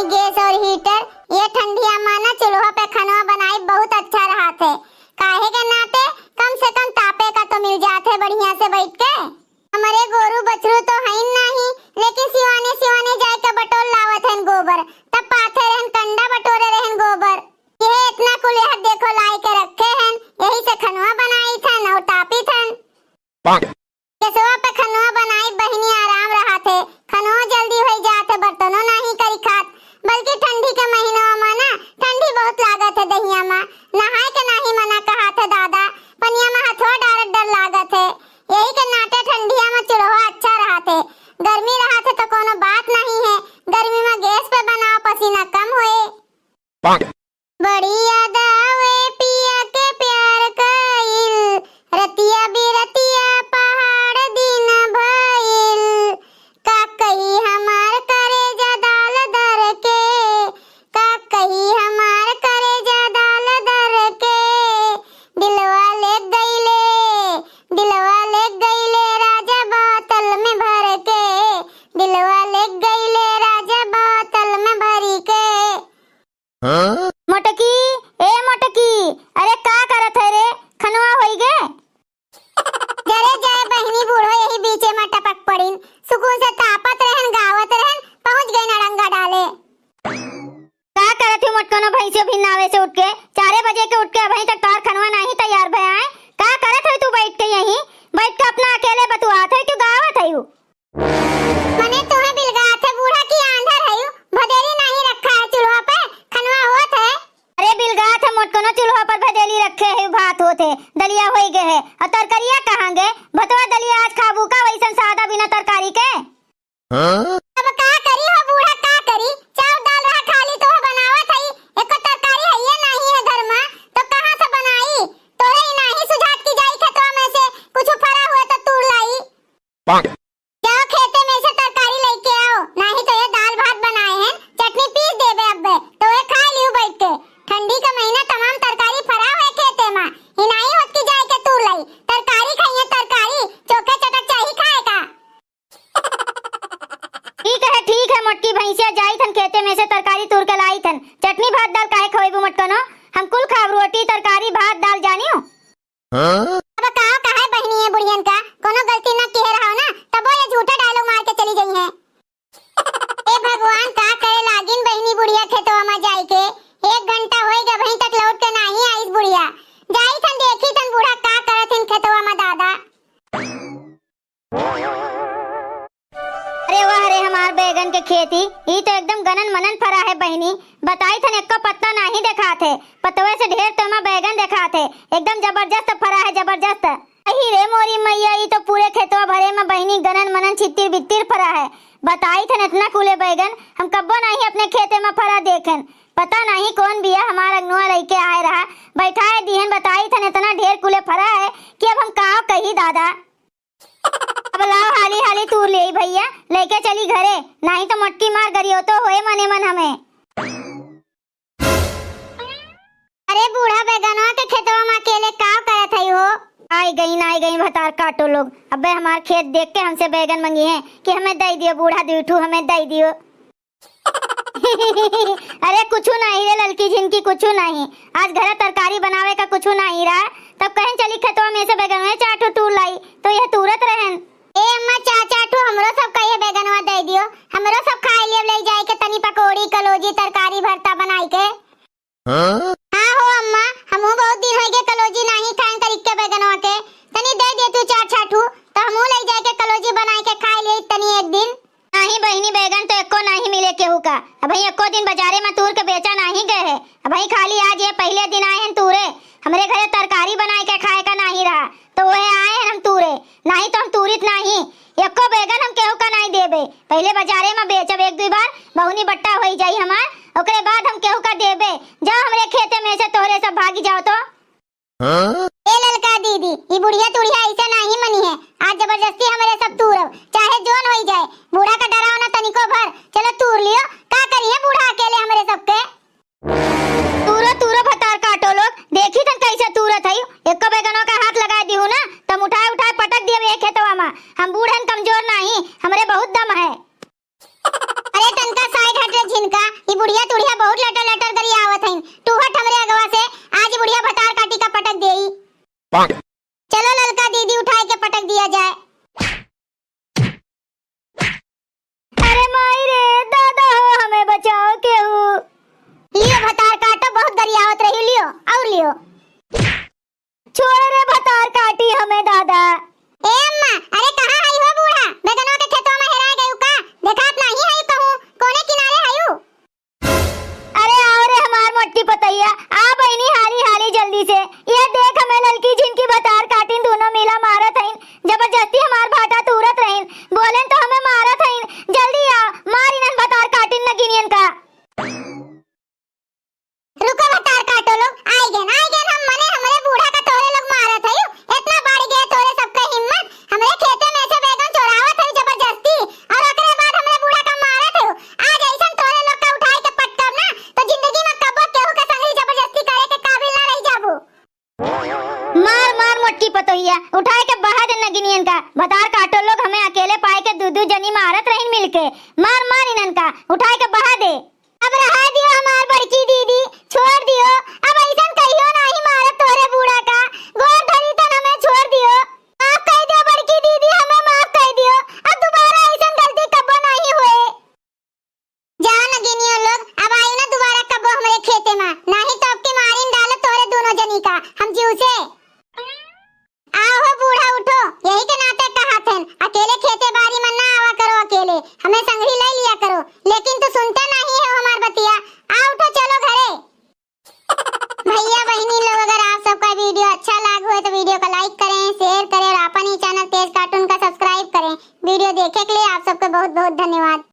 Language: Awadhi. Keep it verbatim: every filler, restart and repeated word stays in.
गैस और हीटर, ये ठंडिया मा ना चूल्हा पे खनवा बनाई बहुत अच्छा रहत है। काहे के नाते कम से कम तापे का तो मिल जात है बढ़िया से बैठ के। हमरे गोरू बछरू तो हईन नाही, लेकिन सिवाने सिवाने जाए के बटोर लावत हन गोबर, तब पाथे रहन कंडा बटोरे रहन गोबर। ये इतना कुल यहाँ देखो लाई के रखे हन, यही से खनवा बनाई थन और तापी थन। गैसवा पे खनवा बनाई बहिनी आराम रहत है, खनवा जल्दी होई जात है, बर्तनो नाही करी खात, बल्कि ठंडी के महीनवा मा ना ठंडी बहुत लागत है दहिया मा, नहाए के नाही मना कहत है दादा, पनिया मा हथवा डारत डर लागत है, यही के नाते ठंडिया मा चूल्हा अच्छा रहत है, गर्मी रहत है तो कोनो बात नाही है, गर्मी मा गैस पे बनाओ पसीना कम होए। बड़ी याद आवे पिया के प्यार कइल, रतिया बिरतिया पहाड़ दिन भइल। का कही हमार करेजा दाल दर के, का कही हमार करेजा दाल दर के। दिलवा ले गइले, दिलवा ले गइले राजा बोतल में भर के, दिलवा ले गइले राजा बोतल में भरी के। हाँ? मोटकी, ए मोटकी, अरे का करत है रे? खनवा होई गे? जरे जाए बहिनी बूढ़ो यही बीचे मा टपक पड़िन। सुकून से तापत रहन, गावत रहन, पहुँच गइन अड़ंगा डाले। का करत हूँ मोटकनो भैंसियो भिन्नावे से उठ के? चारे बजे के उठ के अबहीं तक तोहार खनवा नाही तैयार भया है। का करत है तू बैठ के यहीं? बैठ के अपना अकेले बतुआत है कि गावत है? मने तोहे बिलगात है बूढ़ा की आंधर है, भदेली नाही रखा है चूल्हा पे, खनवा होत है। अरे बिलगात है मोटकनो चूल्हा पर भदेली रखे है, भात होत है, दलिया होई गे है, और तरकरिया कहाँ गे? भतवा दलिया आज खाबू का वैसन सादा बिना तरकारी के? हाँ? अब का करी हो बूढ़ा, का करी? चाउर दाल रहा खाली तोहे बनावत है, एको तरकारी है ये नाही है घर मा, तो कहाँ से बनाई? तोहे ही नाही सुझात की जाई खेतवा में से कुछ फरा हुए तो तूर लाई। जाओ खेते में से तरकारी लेके आओ, नाही तो ये दाल भात बनाए हैं, चटनी पीस देबे अब्बे, तो ये खा लियो बैठ के। ठंडी का महीना तमाम तरकारी फरा हुए खेते मा, ही नाही होत कि जाए के तूर लाई। तरकारी खाइए तरकारी, चोखे चटक चाही खाए का। ठीक है, ठीक है मोटकी भैंसिया, जाई थन खेते में से तरकारी तूर के लाई थन। चटनी भात दाल काहे खवेबू मोटकनो? हम कुल खाब रोटी, तरकारी, भात, दाल जानियो। हाँ? अब का कहे बहिनी है बुढ़ियन का, कोनो गलती ना किहे रहो ना, तबो ये झूठा dialogue मार के चली गई हैं। ए भगवान, का करे लागिन बहिनी बुढ़िया खेतवा मा जाई के, एक घंटा होई गए, अबहीं तक लौट के नाही आईस बुढ़िया। जाई थन देखी थन बूढ़ा का करत हिन खेतवा मा दादा। अरे वाह रे हमार बैगन के खेती, ई तो एकदम गनन मनन फरा है बहिनी। बताई थन एक्को पत्ता नाही देखात है, पतवे से ढेर तो एमा बैगन देखात है, एकदम जबरदस्त फरा है, जबरदस्त। अही रे मोरी मैया, ई तो पूरे खेतवा भरे मा बहिनी गनन मनन छित्तिर बित्तिर फरा है। बताई थन इतना कुले बैगन हम कब्बो नाही अपने खेते मा फरा देखेन। पता नाही कौन बिया हमार अंगनवा लइके आए रहा, बैठाए दिहन। बताई थन इतना ढेर कुले फरा है कि अब हम काव कही दादा। अब लाओ हाली हाली तूर लेई भैया, लेके चली घरे, नाही तो मोटकी मार गरियो तो होए मने मन हमें। अरे बूढ़ा बैगनवा के खेतवा मा अकेले का करत हई हो? आई गई ना, आई गई भतार काटो लोग। अबे हमार खेत देख के हमसे बैगन मंगी है कि हमें दई दियो बूढ़ा, दुई ठू हमें दई दियो। अरे कुछु नाही रे ललकी झिनकी, कुछु नाही। आज घरे तरकारी बनावे का कुछु नाही रहा, तब कहेन चली खेतवा में से बैगनवे चार ठो तूर लाई, तो यह तूरत रहन। ए अम्मा, चार चार ठो हमरो सब कहिए बैगनवा दे दियो, हमरो सब खाए लिए ले जाए के तनी पकौड़ी, कलौजी, तरकारी, भरता बनाई के। हाँ? हाँ हो अम्मा, हमहू बहुत दिन होई गए कलौजी नाही खाएन करी के बैगनवा के, तनी दे दे तू चार छह ठू, तो हमहू ले जाए के कलौजी बनाए के खाए लिए तनी एक दिन। नाही बहिनी, बैगन तो एको नाही मिले केहू का। अबहीं एको दिन बाजारे में तूर के बेचा नाही गए है। अबहीं खाली आज ये पहिले दिन आए हैं तूरे। हमरे घरे तरकारी बनाए के खाए का नाही रहा, तो वह आए हैं हम तूरे। नाही तो हम तूरित नाही। एको बैगन हम केहू का नाही देबे। पहिले बाजारे में बेचब एक दुई बार, बहुनी बट्टा होई जाई हमार, ओकरे बाद हम केहू का देबे। जाओ हमरे खेते में से तोहरे सब भागी जाओ तो। हाँ? ए ललका दीदी, ई बुढ़िया तुढ़िया ऐसे नाही मनी है। आज जबरदस्ती हमरे सब तूरब, चाहे जोन होई जाए। बूढ़ा का डराओ ना तनिको भर। चलो तूर लियो, का करी है बूढ़ा अकेले हमरे सबके। तूरो, तूरो भतार काटो लोग, देखी थन कैसे तूरत हई। एको बैगनवा का हाथ लगाए दिहू ना, तब उठाए उठाए पटक दियब ये खेतवा में। हम बूढ़न कमजोर नाही, हमरे बहुत दम है। अरे तनका side हट रे झिनका, ई बहुत लटर लटर गरियावत हईन। तू हट हमरे अगवा से, आज बुढ़िया भतार काटी का पटक देई। चलो ललका दीदी उठाए के पटक दिया जाए। अरे माई रे, दादा हो, हमें बचाओ केहू। लियो भतार काटो, बहुत गरियावत रही, लियो, और लियो। छोड़ रे भतार काटी हमें दादा। ए अम्मा, अरे कहाँ हई हो बूढ़ा? बैगनवा के खेतवा में हेराय गयू का? देखात नाहीं हई कहूँ, कोने किनारे हयू? अरे आओ रे हमार मोटी पतोहिया, आ बहिनी हाली हाली जल्दी से। ये देख हमें ललकी झिनकी भतार काटिन दूनो मिला मारत हईन, जबरदस्ती हमार भाटा तूरत रहीन। बोलेन तो हमें मारत हईन, जल्दी आ, मार इनन भतार काटिन नगिनियन का। रुको भतार काटो लोग, आइ गएन, आइ गएन हम, मने हमरे बूढ़ा का तोहरे लोग मारत हयू, एतना बढ़ गए तोहरे सबके हिम्मत, हमरे खेते में से बैगन चोरावत हयू जबरदस्ती, और ओकरे बाद हमरे बूढ़ा का मारत हयू। आज अइसन तोहरे लोग का उठाइ के पटकब ना, तो जिंदगी में कबो केहू के संगही जबरदस्ती करे के काबिल ना रहि जाबू। मार, मार मोटकी पतोहिया, उठाइ के बहा दे नगिनियन का। भतार काटो लोग, हमें अकेले पाए के दू दू जनी मारत रहीन मिलके। मार, मार इनन का, उठाइ के बहा दे। अब रहा दियो हमार बड़की दीदी, छोड़ दियो। अब अइसन कहियो नाहीं मारब तोहरे बूढ़ा का। गोड़ धरी तन हमें छोड़ दियो। माफ कइ दियो बड़की दीदी, हमें माफ कइ दियो। अब दुबारा अइसन गलती कबो नाहीं होए। जा नगिनियो लोग, अब आइउ ना दुबारा कबो हमरे खेते मा, नाहीं तो अब के मारिन डालब तोहरे दूनो जनी का हम जीव से। आओ हो बूढ़ा उठो, यही के नाते कहत हन, अकेले खेते बारी मा ना आवा करो अकेले, हमें संगही लइ लिया करो, लेकिन तू सुनते नाहीं हो हमार बतिया। आ उठो, चलो घरे। भइया बहिनी लोग, अगर आप सबका video अच्छा लाग होए तो video का like करें, share करें और आपन ही channel तेज cartoon का subscribe करें। Video देखे के लिए आप सबके बहुत बहुत धन्यवाद।